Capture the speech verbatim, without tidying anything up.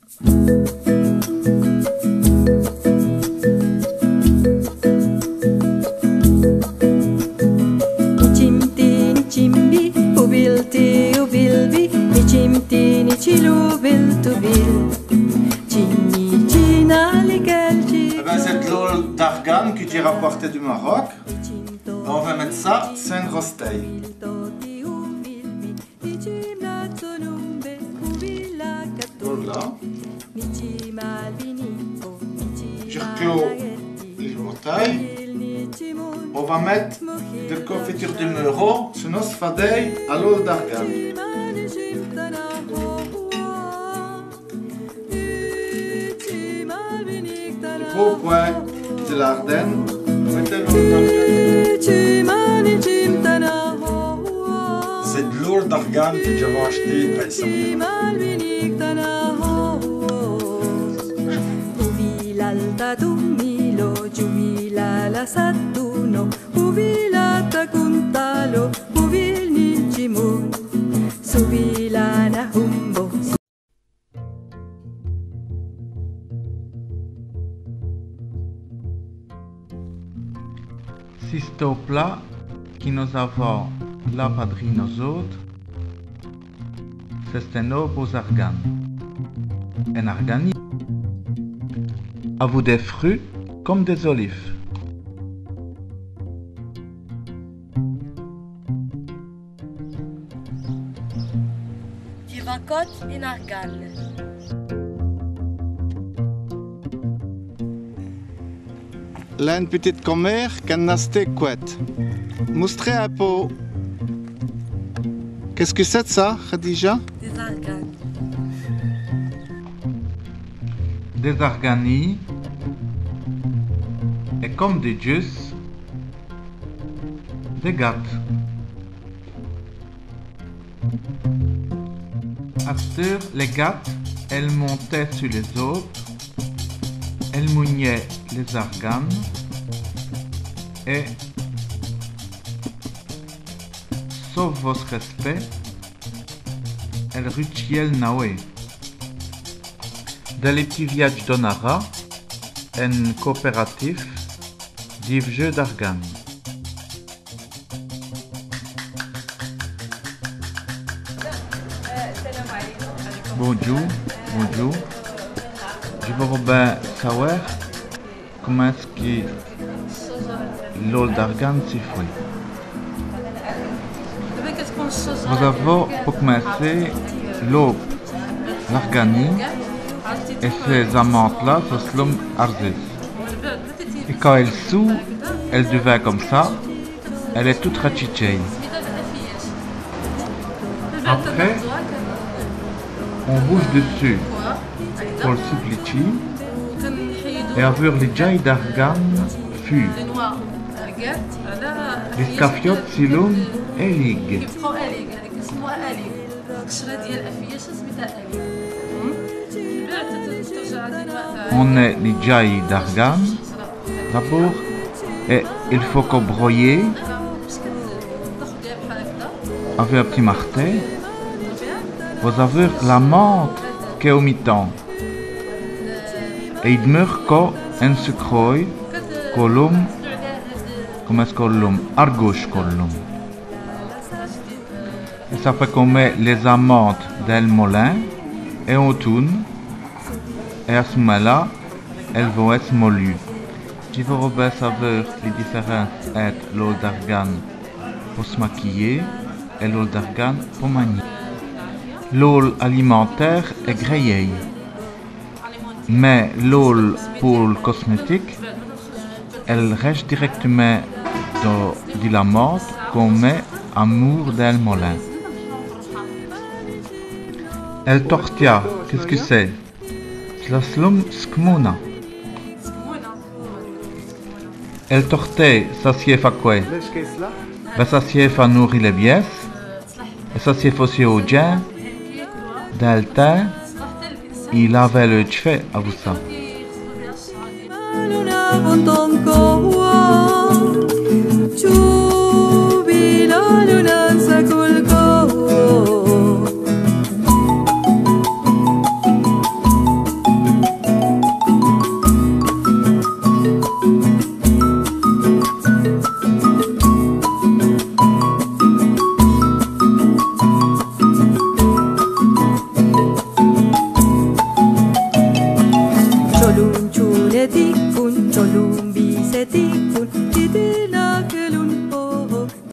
Eh ben, c'èst d' l'ôle d'argane qui dj'a rapwârté du Maroc. On va mète ça, c'èst ène rostèye. Voilà. Dji r'clôt li boutèye. On va mète dèl confitûre di meureau su nosse fadèye à l'ôle d'argane. Pôpwès, dè l'Ârdène, mètez l'ôle d'argane. C'èst d' l'ôle d'argane qui dj'a ach'té à Issam. Ciste aube-là qui nos-avans là pa-drî nos-ôtes, c'è-st-ène aube aus arganes. Ène arganîye. Avou dès frûts come dès-olives. Qui va cote ène argane. Là, ène pitite comére qu'ènn' a stî cwète. Moustrez on pô. Qu'èst-ce qui c'èst d' ça, Khadija ? Dès arganes. Dès arganîyes. Èt come dès djus', dès gates. Asteûre, lès gates, èles montèt su lès-aubes, èles mougnèt lès-arganes, èt, sauf vosse rèspèt, èles rutchiyèt l' nawêye. Dins lès p'tits viyadjes do Nara, ène coopérative divjeût d'arganes. Bondjoû, bondjoû. Dji vôreû bin sawè comint èst-ce qui l'ôle d'argane si fêt. Vos-avoz po c'mincî l'aube, l'arganîye èt cès-amandes-là, ça s' lome arzis. Èt quand èle soût, èle divint come ça, èle èst toute ratchitchêye. Après, on bouche d'ssus po l' souplitchî èt aveûr li djaye d'argane fûre. Li scafiote si lome aligues. On-z-èt li djaye d'argane d'abôrd, èt i faut co broyî avou on p'tit martèt. Vos-avoz l'amande qu'èst au mitan. Èt i d'meure co ène sucrêye, qu'on lome, comint èst-ce qu'on l' lome, argouche qu'on l' lome. Èt ça fêt qu'on mèt lès-amandes dins l' molin, èt on toûne, èt à ç' momint-là, èles vont èsse molues. Dji vôreû bin sawè li difèrince ètur l'ôle d'argane po s' makiyî èt l'ôle d'argane po magnî. L'ôle alimentaire èst grèyîye. Mins l'ôle po l' cosmètique, èle rèsse dirèctumint dins, dins l'amande qu'on mèt à moûre dins l' molin. Èl tortia, qu'èst-ce qui c'èst ? Ça s' lome skmouna. Èl tortèye, ça sièv à qwè ? Bin ça sièv à noûri lès bièsses. Èt ça sièv ossi aus djins dins l' timps, i lavint lès tch'vès avou ça. Loun tchoune ticoun, tcholoun bise ticoun, titinakeloun, oh, oh.